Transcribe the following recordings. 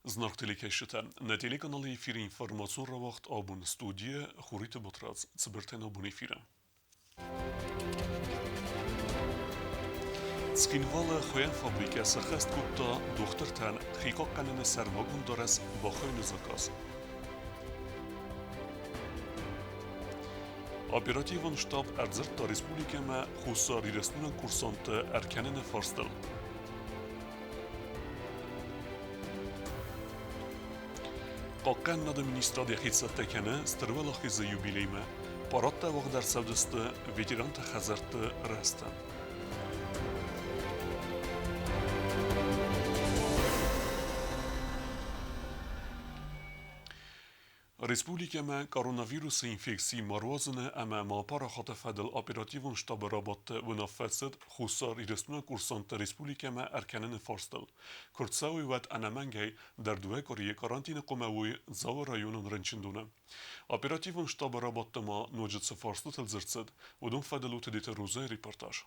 Зынаргъ телекӕсджытӕ, нӕ телеканалы эфиры информацион рауагъд абон студийӕ Хуриты Батрадз цыбыртӕй абон эфиры. Цхинвалы хуыйӕн фабрикӕ сӕххӕст кодта дохтыртӕн хихъахъхъӕныны сӕрмагонд дарӕс бахойыны заказ. Оперативон штаб ӕрдзырдта республикӕмӕ Хуссар Ирыстоны курсантты ӕркӕныны фарстыл. Хъахъхъӕнынады министрад йӕхи цӕттӕ кӕны Стыр Уӕлахизы юбилеймӕ. Парадтӕ уагъд ӕрцӕудзысты ветеранты хӕдзӕртты рӕзты. Республикӕмӕ коронавирусы инфекци ма руадзыны ӕмӕ ма парахаты фӕдыл оперативон штабы рабадты уынаффӕ цыд Хуссар Ирыстоны курсантты республикӕмӕ ӕркӕныны фарстыл. Куы рцӕуой, уӕд ӕнӕмӕнгӕй дӕр дыууӕ къуырийы карантины хъуамӕ уой Дзауы районон рынчындоны. Оперативон штабы рабадты ма ноджы цы фарстытыл дзырд цыд, уыдон фӕдыл у Тедеты Розӕйы репортаж.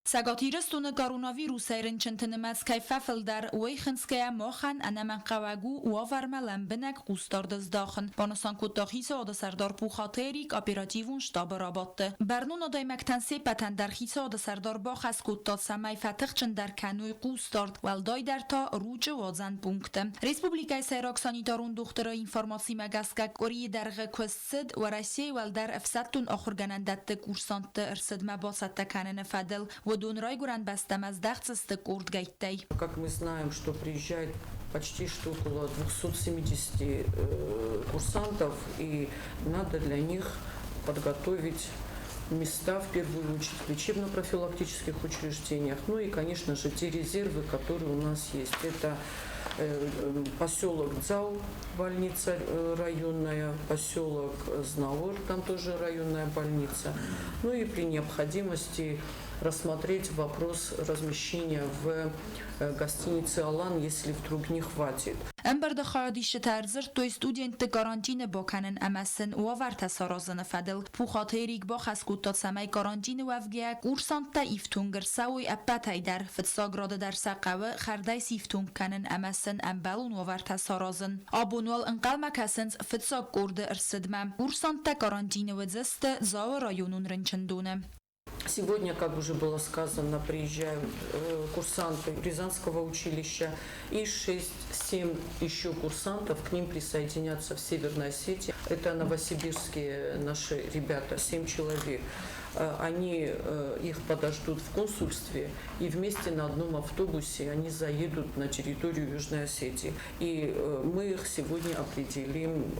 Цӕгат Ирыстоны коронавирусӕй рынчынты нымӕц кӕй фӕфылдӕр, уый хынцгӕйӕ махӕн ӕнӕмӕнгхъӕуӕг у уавӕрмӕ лӕмбынӕг хъусдард здахын, банысан кодта хицауады сӕрдар Пухаты Эрик оперативон штабы рабадты. Бӕрнон адӕймӕгтӕн се ппӕтӕн дӕр хицауады сӕрдар бахӕс кодта, цӕмӕй фӕтыхджындӕр кӕной хъусдард, уӕлдайдӕр та Ручъы уадзӕн пункты. Республикӕйы сӕйраг санитарон дохтыры информацимӕ гӕсгӕ къуырийы дӕргъы куыст цыд Уӕрӕсейы уӕлдӕр ӕфсӕддон ахуыргӕнӕндӕтты курсантты ӕрцыдмӕ бацӕттӕ кӕныны фӕдыл. Уыдон райгуырӕн бӕстӕмӕ здӕхдзысты къордгӕйттӕй. Как мы знаем, что приезжает почти что около 270 курсантов, и надо для них подготовить места, в первую очередь, в лечебно-профилактических учреждениях, ну и, конечно же, те резервы, которые у нас есть. Это поселок Дзау, больница районная, поселок Знаур, там тоже районная больница. Ну и при необходимости рассмотреть вопрос размещения в гостинице «Алан», если вдруг не хватит. Ӕмбырды хайадисджытӕ ӕрдзырдтой студентты карантины бакӕнын ӕмӕ сын уавӕртӕ саразыны фӕдыл. Пухаты Эрик бахӕс кодта, цӕмӕй карантины уӕвгӕйӕ курсанттӕ ифтонг ӕрцӕуой ӕппӕтӕй дӕр. Фыццаг рады дӕр сӕ хъӕуы хӕрдӕй сифтонг кӕнын ӕмӕ сын ӕмбӕлон уавӕртӕ саразын. Абон уал ӕнхъӕлмӕ кӕсынц фыццаг къорды ӕрцыдмӕ. Курсанттӕ карантины уыдзысты Дзауы районон рынчындоны. Сегодня, как уже было сказано, приезжают курсанты Рязанского училища и 6-7 еще курсантов к ним присоединятся в Северной Осетии. Это новосибирские наши ребята, 7 человек. Они их подождут в консульстве и вместе на одном автобусе они заедут на территорию Южной Осетии. И мы их сегодня определим,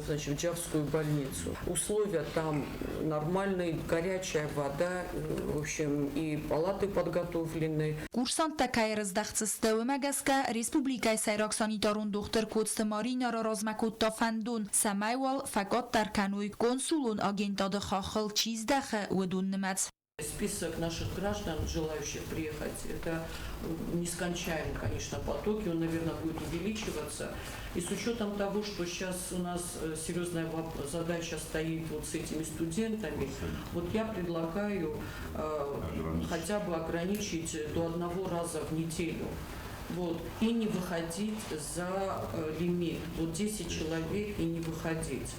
значит, в Джавскую больницу. Условия там нормальные, горячая вода, в общем, и палаты подготовлены. Курсанттӕ кӕй ӕрыздӕхдзысты, уымӕ гӕсгӕ республикӕйы сӕйраг санитарон дохтыр Коцты Маринӕ раразмӕ кодта фӕндон, цӕмӕй уал фӕкъаддӕр кӕной консулон агентады хаххыл чи здӕхы, уыдон нымӕц. Список наших граждан, желающих приехать, это нескончаемый, конечно, поток, и он, наверное, будет увеличиваться. И с учетом того, что сейчас у нас серьезная задача стоит вот с этими студентами, вот я предлагаю хотя бы ограничить до одного раза в неделю. Вот, и не выходить за лимит. Вот 10 человек и не выходить.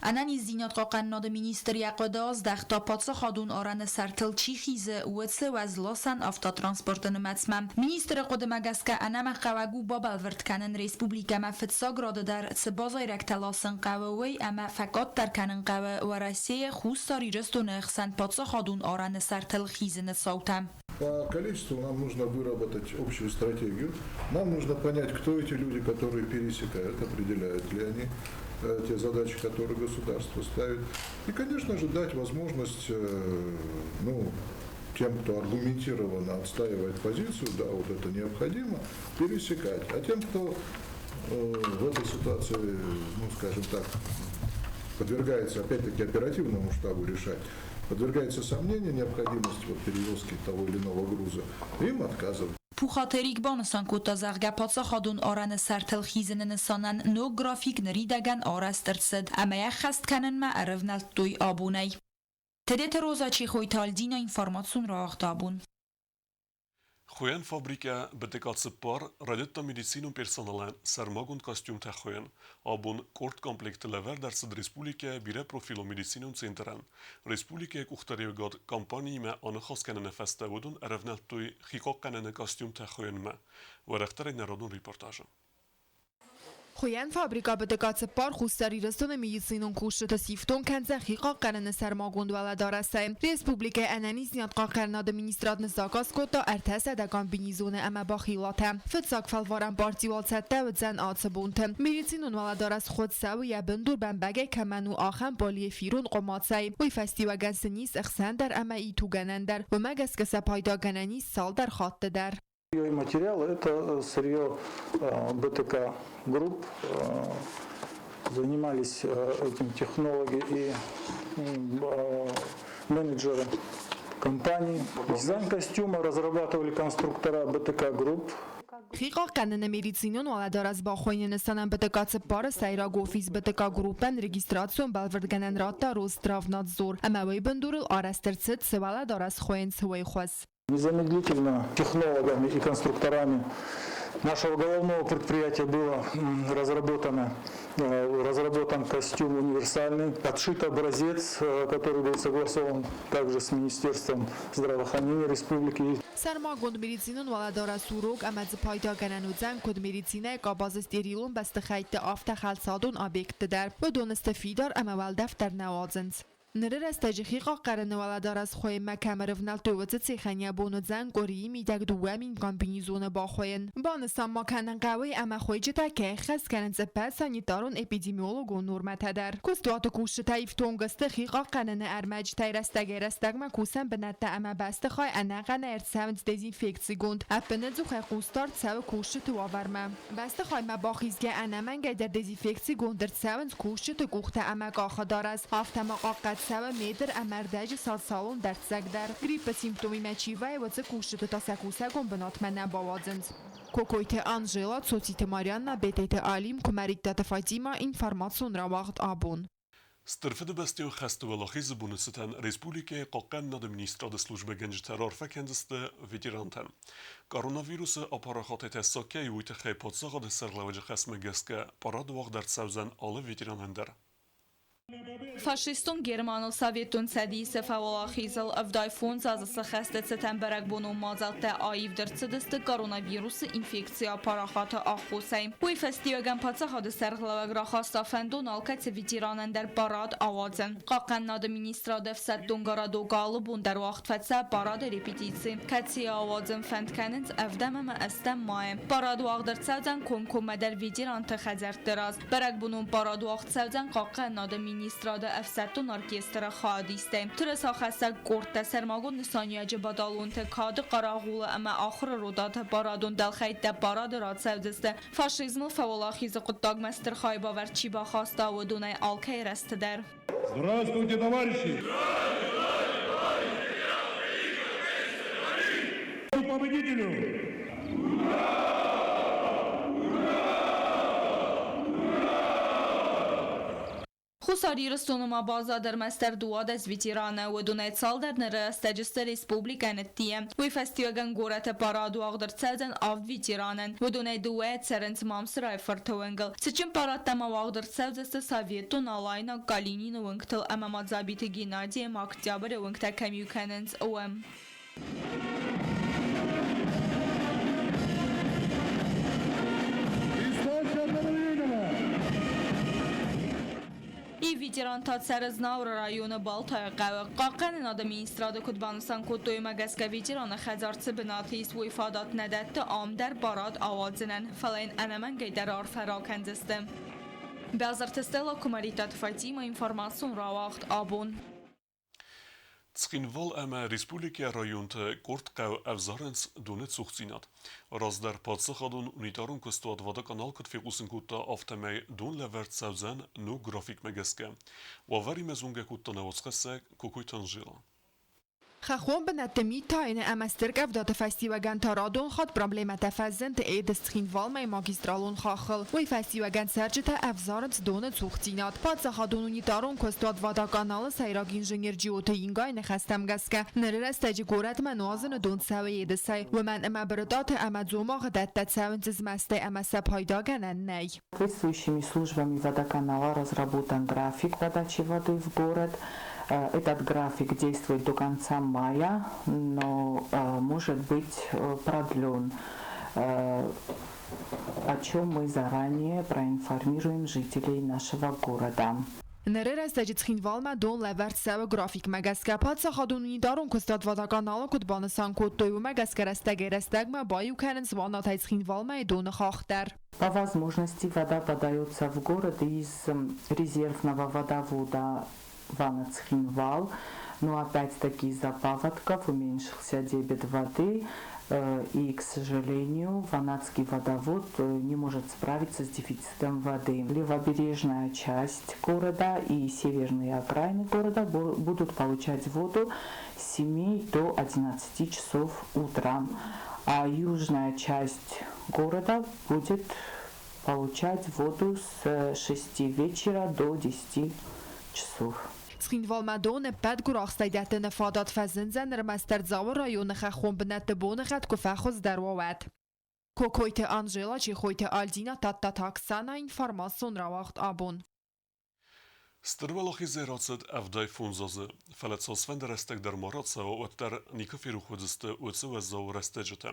Ӕнӕниздзинад хъахъхъӕнынады министр йӕ хъуыды аздӕхта паддзахадон арӕны сӕртыл чи хизы, уыцы уӕзласӕн автотранспорты нымӕцмӕ. Министры хъуыдымӕ гӕсгӕ ӕнӕмӕнгхъӕуӕг у бабӕлвырд кӕнын республикӕмӕ фыццаг рады дӕр цы базайрӕгтӕ ласын хъӕуы, уый ӕмӕ фӕкъаддӕр кӕнын хъӕуы Уӕрӕсейы Хуссар Ирыстоны хсӕн паддзахадон арӕны сӕртыл хизыны цаутӕ. По количеству нам нужно выработать общую стратегию. Нам нужно понять, кто эти люди, которые пересекают, определяют ли они те задачи, которые государство ставит. И, конечно же, дать возможность ну, тем, кто аргументированно отстаивает позицию, да, вот это необходимо, пересекать. А тем, кто в этой ситуации, ну, скажем так, подвергается, опять-таки, оперативному штабу решать, подвергается сомнению необходимость вот, перевозки того или иного груза, им отказывать. Пухаты Эрик банысан кодта, зӕгъгӕ, паддзахадон арӕны сӕртыл хизыны нысанӕн ног график ныридӕгӕн арӕзт ӕрцыд ӕмӕ йӕ ӕххӕст кӕнынмӕ ӕрӕвнӕлдтой абонӕй. Тедеты Роза Чехойты Альдина информацион рауагъд абон. Хуыйӕн фабрикӕ БТК цыппар райдыдта медицинон персоналӕн сӕрмагонд костюмтӕ хуыйын. Абон къорд комплекты лӕвӕрд ӕрцыд республикӕйы бирӕпрофилон медицинон центрӕн. Республикӕйы къухдариуӕгад компаниимӕ аныхас кӕныны фӕстӕ уыдон ӕрӕвнӕлдтой хихъахъхъӕнӕны костюмтӕ хуыйынмӕ. Уӕрӕхдӕрӕй нӕ радон репортажы. Хуыйӕн фабрикӕ БТК цыппар Хуссар Ирыстоны медицинон кусджыты сифтонг кӕндзӕн хихъахъхъӕныны сӕрмагонд уӕлӕдарӕсӕй. Республикӕйы ӕнӕниздзинад хъахъхъӕнынады министрад ныззаказ кодта 300 комбинезоны ӕмӕ бахилатӕ. Фыццаг фӕлварӕн парти уал цӕттӕ уыдзӕн ацы бонты. Медицинон уӕлӕдарӕс хуыд цӕуы йӕ бындур бӕмбӕгӕй кӕмӕн у, ахӕм полиэфирон хъуымацӕй. Уый фӕстиуӕгӕн сын ис ӕхсӕн дӕр ӕмӕ итугӕнӕн дӕр. Уымӕ гӕсгӕ сӕ пайдагӕнӕн ис цалдӕр хатты дӕр. Материал – это сырье БТК Групп. Занимались этим технологи и менеджеры компании. Дизайн костюма разрабатывали конструктора БТК Групп. Хихъахъхъӕныны медицинон уӕлӕдарӕс бахуыйыны нысанӕн БТК цыппары сӕйраг офис БТК Группӕн регистрацион бӕлвырдгӕнӕн радта Росздравнадзор ӕмӕ уый бындурыл арӕзт ӕрцыд цы уӕлӕдарӕс хуыйынц, уый хуыз. Незамедлительно технологами и конструкторами нашего головного предприятия было разработан костюм универсальный, отшит образец, который был согласован также с Министерством здравоохранения республики. Сӕрмагонд медицинон уӕлӕдарӕс у рог ӕмӕ дзы пайдагӕнӕн уыдзӕн куыд медицинӕйы къабазы стерилон бӕстыхӕйтты, афтӕ хӕлцадон объектты дӕр. Уыдон сты фидар ӕмӕ уӕлдӕф дӕр нӕ уадзынц. Ныры рӕстӕджы хихъахъхъӕныны уӕлӕдарӕс хуыйынмӕ кӕм ӕрывнӕлдтой, уыцы цехӕн йӕ бон уыдзӕн къуырийы мидӕг 2000 комбинезоны бахуыйын. Банысан ма кӕнын хъӕуы, ӕмӕ хуыйджытӕ кӕй ӕххӕст кӕнынц ӕппӕт санитарон-эпидемиологон нормӕтӕ дӕр. Куыстуаты кусджытӕ ифтонг сты хихъахъхъӕныны ӕрмӕджытӕй рӕстӕгӕй-рӕстӕгмӕ кусӕн бынӕттӕ ӕмӕ бӕстыхай ӕнӕхъӕнӕй ӕрцӕуынц дезинфекцигонд. Ӕппынӕдзухӕй хъусдард цӕуы кусджыты уавӕрмӕ. Бӕстыхаймӕ бахизгӕ ӕнӕмӕнгӕй дӕр дезинфекцигонд ӕрцӕуынц кусджыты къухтӕ ӕмӕ къахыдарӕс. Афтӕ ма хъахъхъӕд цӕуы метр ӕмӕ ӕрдӕджы социалон дӕрддзӕг дӕр. Гриппы симптомимӕ чи вӕййы, уыцы кусджыты та сӕ кусӕгон бынатмӕ нӕ бауадзынц. Кокойты Анжела, Цоциты Марианна, Бететы Алим, Куымӕридтаты Фатимӕ, информацион рауагъд абон. Стыр Фыдыбӕстӕйон хӕсты Уӕлахизы боны цытӕн республикӕйы Хъахъхъӕнынады министрады службӕгӕнджытӕ раарфӕ кӕндзысты ветерантӕн. Коронавирусы апарахатӕй тӕссаг кӕй у, уый тыххӕй паддзахады сӕргълӕууӕджы хӕсмӕ гӕсгӕ парад уагъд ӕрцӕудзӕн алы ветеранӕн дӕр. Фашистон Германыл Советон Цӕдисы фӕуӕлахизыл 75 азы цы хӕсты цытӕн бӕрӕгбонон мадзӕлттӕ аивд ӕрцыдысты коронавирусы инфекцийы апарахаты аххосӕй. Уый фӕстиуӕгӕн паддзахады сӕргълӕууӕг рахаста фӕндон алкӕцы ветеранӕн дӕр парад ауадзын. Хъахъхъӕнынады министрады ӕфсӕддон городок алы бон дӕр уагъд фӕцӕ парады репетици, кӕцыйы ауадзын фӕнд кӕнынц ӕвдӕм ӕмӕ ӕстӕм майы. Парад уагъд ӕрцӕудзӕн комкоммӕдӕр ветеранты хӕдзӕртты раз. Бӕрӕгбонон парад уагъд цӕудзӕн хъахъхъӕнынады министрады ӕфсӕддон оркестры хайадистӕй. Тырысахӕссӕг къордтӕ сӕрмагонд нысаниуӕджы батальонты кады хъарагъулы ӕмӕ ахуыры ротаты парадон дӕлхӕйттӕ парады рацӕудзысты. Фашизмыл фӕуӕлахизы хъуыддагмӕ стыр хайбавӕрд чи бахаста, уыдонӕй алкӕй рӕзты дӕр. Здравствуйте, товарищи! Победителю! Хуссар Ирыстоны ма баззад ӕрмӕстдӕр 12 ветераны, уыдонӕй цалдӕр ныры рӕстӕджы сты республикӕ ныттийӕ. Уый фӕстиуӕгӕн горӕты парад уагъд ӕрцӕудзӕн авд ветеранӕн. Уыдонӕй дыууӕйӕ цӕрынц Мамсырайы фырты уынгыл. Цытджын парадтӕ ма уагъд ӕрцӕудзысты Советон, Алайнаг, Калинины уынгтыл ӕмӕ ма Дзабиты Геннадийы ӕмӕ Октябры уынгтӕ кӕм иу кӕнынц, уым. И ветерантӕ цӕры Знауыры районы Балтайы хъӕуы. Хъахъхъӕнынады министрады куыд банысан кодтой, уымӕ гӕсгӕ ветераны хӕдзар цы бынаты ис, уый фадат нӕ дӕтты ам дӕр барад ауадзынӕн, фӕлӕ йын ӕнӕмӕнгӕй дӕр арфӕ ракӕндзысты. Базарты Стелла, Куымӕридтаты Фатимӕ, информацион рауагъд абон. Цхинвал ӕмӕ республикӕйы районты къорд хъӕу ӕвзарынц доны цухдзинад. Раздӕр паддзахадон унитарон куыстуат Водоканал куыд фехъусын кодта, афтӕмӕй дон лӕвӕрд цӕудзӕн ног графикмӕ гӕсгӕ. Уавӕримӕ зонгӕ кодта нӕ уацхӕссӕг Кокойты Анжела. Хӕххон бынӕтты мит тайыны ӕмӕ стыр къӕвдаты фӕстиуӕгӕн та радон хатт проблемӕтӕ фӕзынд Едыс-Цхинвалмӕ магистралон хаххыл. Уый фӕстиуӕгӕн цӕрджытӕ ӕвзарынц доны цухдзинад. Паддзахадон унитарон куыстуат Водоканал-ы сӕйраг инженер Джиоты Ингайы ныхӕстӕм гӕсгӕ, ныры рӕстӕджы горӕтмӕ нуазыны дон цӕуы Едысӕй, уымӕн ӕмӕ Брытъаты ӕмӕ Дзомагъы дӕттӕ цӕуынц змӕстӕй ӕмӕ сӕ пайдагӕнӕн нӕй. Соответствующими службами водоканала разработан график подачи воды в город. Этот график действует до конца мая, но может быть продлен, о чем мы заранее проинформируем жителей нашего города. Ныры рӕстӕджы Цхинвалмӕ дон лӕвӕрд цӕуы графикмӕ гӕсгӕ. Паддзахадон унитарон куыстуат Водоканал-ы куыд банысан кодтой, уымӕ гӕсгӕ рӕстӕгӕй-рӕстӕгмӕ баиу кӕнынц Уанатӕй Цхинвалмӕйы доны хахх дӕр. По возможности вода подается в город из резервного водовода Вана-Цхинвал, но опять-таки из-за паводков уменьшился дебет воды, и, к сожалению, Ванатский водовод не может справиться с дефицитом воды. Левобережная часть города и северные окраины города будут получать воду с 7 до 11 часов утра, а южная часть города будет получать воду с 6 вечера до 10 часов. Цхинвалмӕ дон ӕппӕт гуырахстӕй дӕттыны фадат фӕзындзӕн ӕрмӕстдӕр Дзауы районы хӕххон бынӕтты боныгъӕд куы фӕхуыздӕр уа, уӕд. Кокойты Анжела, Чехойты Альдина, Тадтаты Оксана, информацион рауагъд Абон. Стыр Уӕлахизӕй рацыд 75 азы, фӕлӕ цасфӕнды рӕстӕг дӕр ма рацӕуа, уӕддӕр никуы ферох уыдзысты уыцы уӕззау рӕстӕджытӕ.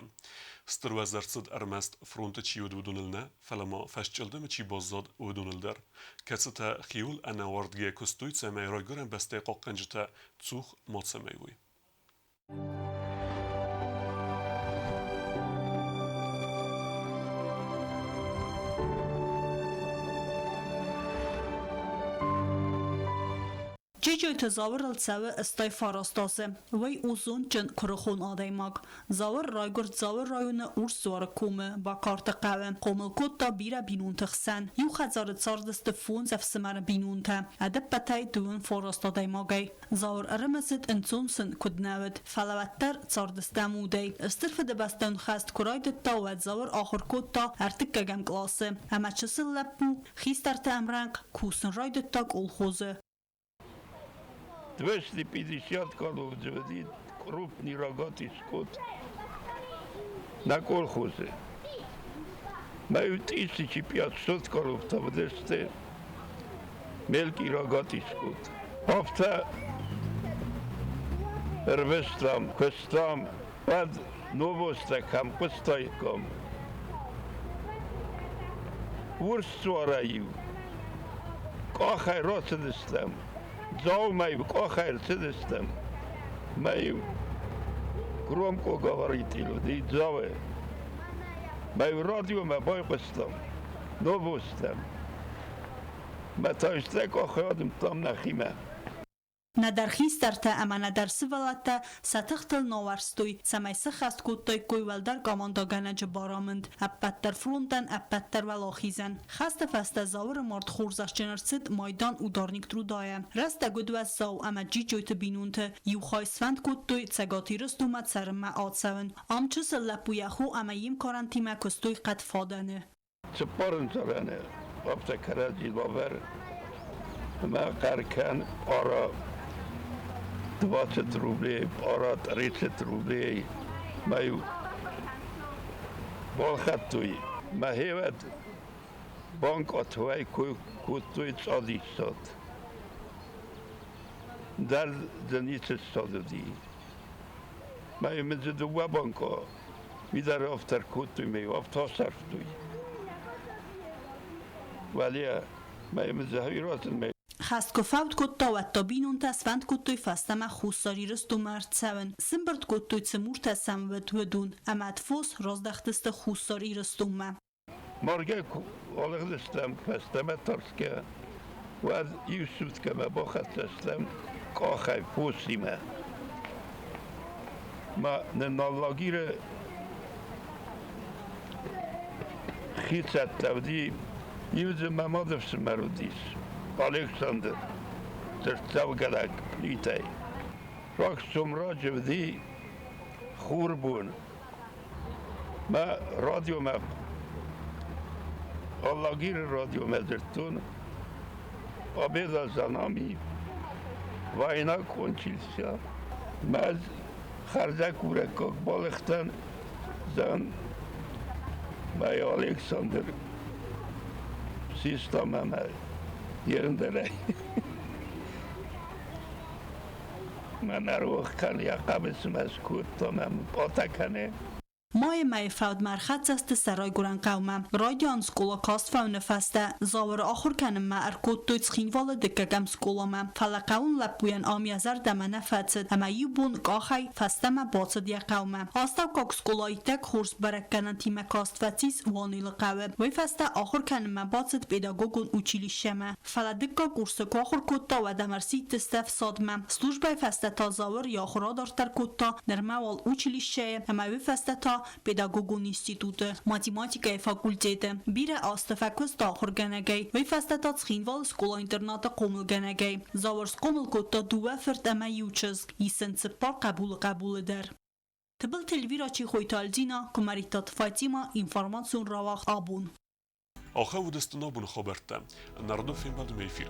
Стыр уӕз ӕрцыд ӕрмӕст фронты чи уыд, уыдоныл нӕ, фӕлӕ ма фӕсчъылдымы чи баззад, уыдоныл дӕр, кӕцытӕ хиуыл ӕнӕауӕрдгӕйӕ куыстой, цӕмӕй райгуырӕн бӕстӕйы хъахъхъӕнджытӕ цух мацӕмӕй уой. Джиджойты Зауырыл цӕуы 89 азы. Уый у зондджын, куырыхон адӕймаг. Зауыр райгуырд Дзауы районы Урсдзуары комы, Бакарты хъӕуы. Хъомыл кодта бирӕ бинонты хсӕн. Иу хӕдзары цардысты фондз ӕфсымӕры бинонтӕ, ӕдӕппӕтӕй 29 адӕймагӕй. Зауыр ӕрымысыд, ӕнцон сын куыд нӕ уыд, фӕлӕ уӕддӕр цардыстӕм удӕй. Стыр Фыдыбӕстӕйон хӕст куы райдыдта, уӕд Зауыр ахуыр кодта ӕртыккӕгӕм къласы ӕмӕ чысыл лӕппу хистӕрты ӕмрӕнхъ кусын райдыдта колхозы. 250 коров заводит крупный рогатый скот на колхозе. Маю 1500 коров заводишь мелкий рогатый скот. Афтӕ ӕрвыстам, куыстам, уӕд новостӕ кӕм хъуыстаиккам. Урс дзуарӕй-иу къахӕй рацыдыстӕм, Дзаумӕ-иу къахӕй ӕрцыдыстӕм, мӕ-иу громко говорить уыди Дзауы. Мӕ-иу радиомӕ байхъуыстам, новостӕм. Мӕ та стӕй къахӕй адымдтам нӕхимӕ. Нӕдӕр хистӕртӕ ӕмӕ нӕдӕр сывӕллӕттӕ сӕ тыхтыл науӕрстой, цӕмӕй сыххӕст кодтаиккой уӕлдӕр командӕгӕнӕджы барамынд. Ӕппӕтдӕр фронтӕн, ӕппӕтдӕр уӕлахизӕн. Хӕсты фӕстӕ Зауыры мард хорзӕхджын ӕрцыд майдан Ударник труда-йӕ. Рӕстӕг уыд уӕззау ӕмӕ Джиджойты бинонты иу хай сфӕнд кодтой Цӕгат Ирыстонмӕ цӕрынмӕ ацӕуын. Ам чысыл лӕппу йӕ хо ӕмӕ йе мкарӕнтимӕ куыстой хъӕдфадӕны. Цыппарын цӕрӕны афтӕ кӕрӕдзи лавӕр ӕмӕ хъӕр кӕн пъара 20 рублей, пъара 30 рублей. Мӕ-иу балхӕдтой. Мӕхевӕд банкъатуӕй кодтой цъадиссад. Дӕр дзы ницы ссад уыди. Мӕ мын дзы дыууӕ банкъа уый афтӕ кодтой, мӕ афтӕ асӕрфтой. Уӕле мӕ мын дзы хӕйрӕтын Хӕст куы фӕуд кодта, уӕд та бинонтӕ сфӕнд кодтой фӕстӕмӕ Хуссар Ирыстонмӕ ӕрцӕуын. Сымбырд кодтой, цы муртӕ сӕм уыд, уыдон, ӕмӕ ӕд фос раздӕхтысты Хуссар Ирыстонмӕ. Маргӕ куы алыгъдыстӕм фӕстӕмӕ тӕрсгӕ, уӕд иу суткӕмӕ бахӕццӕ стӕм къахӕй фосимӕ. Ма нын Лагиры хицӕуттӕ уыди, иу дзы мӕ мадыфсымӕр уыдис, Александр, дзырддзӕугӕнӕг Плитӕй. Рагсом раджы уыди хурбон. Мӕ радиомӕ, Алагиры радиомӕ дзырдтон, Победа за нами, война кончился. Мӕ хӕрзӕггурӕггаг балыгътӕн зӕн мӕ Александр систа мӕ мӕ ерындӕрӕй. Мӕ рох кӕны, йӕ хъӕбысы мӕ скодта, мӕ пъатӕ кӕны. Майы мӕйы фӕудмӕ ӕрхӕццӕ сты сӕ райгуырӕн хъӕумӕ. Райдиан скъола каст фӕуыны фӕстӕ Зауыры ахуыр кӕнынмӕ ӕркодтой Цхинвалы дыккӕгӕм скъоламӕ. Фӕлӕ хъӕуын лӕппуйӕн ам йӕ зӕрдӕмӕ нӕ фӕцыд ӕмӕ иу бон къахӕй фӕстӕмӕ бацыд йӕ хъӕумӕ. Астӕуккаг скъола иттӕг хорз бӕрӕггӕнӕнтимӕ каст фӕцис Уанелы хъӕуы. Уый фӕстӕ ахуыр кӕнынмӕ бацыд педагогон училищемӕ. Фӕлӕ дыккаг курсы куы ахуыр кодта, уӕд ӕм ӕрсидтысты ӕфсадмӕ. Службӕйы фӕстӕ та Зауыр йӕ ахуыр адарддӕр кодта, нырмӕ уал училищӕйы ӕмӕ уый фӕстӕ та педагогон институты, математикӕйы факультеты. Бирӕ азты фӕкуыста ахуыргӕнӕгӕй, уый фӕстӕ та Цхинвалы скъола-интернаты хъомылгӕнӕгӕй. Зауыр схъомыл кодта дыууӕ фырт ӕмӕ иу чызг, ис ын цыппар хъӕбулы хъӕбулы дӕр. Тыбылты Эльвира Чехойты Альдина, Куымӕридтаты Фатимӕ, информацион рауагъд «Абон». Ахӕм уыдысты нӕ абоны хабӕрттӕ. Народон фембӕлды эфир.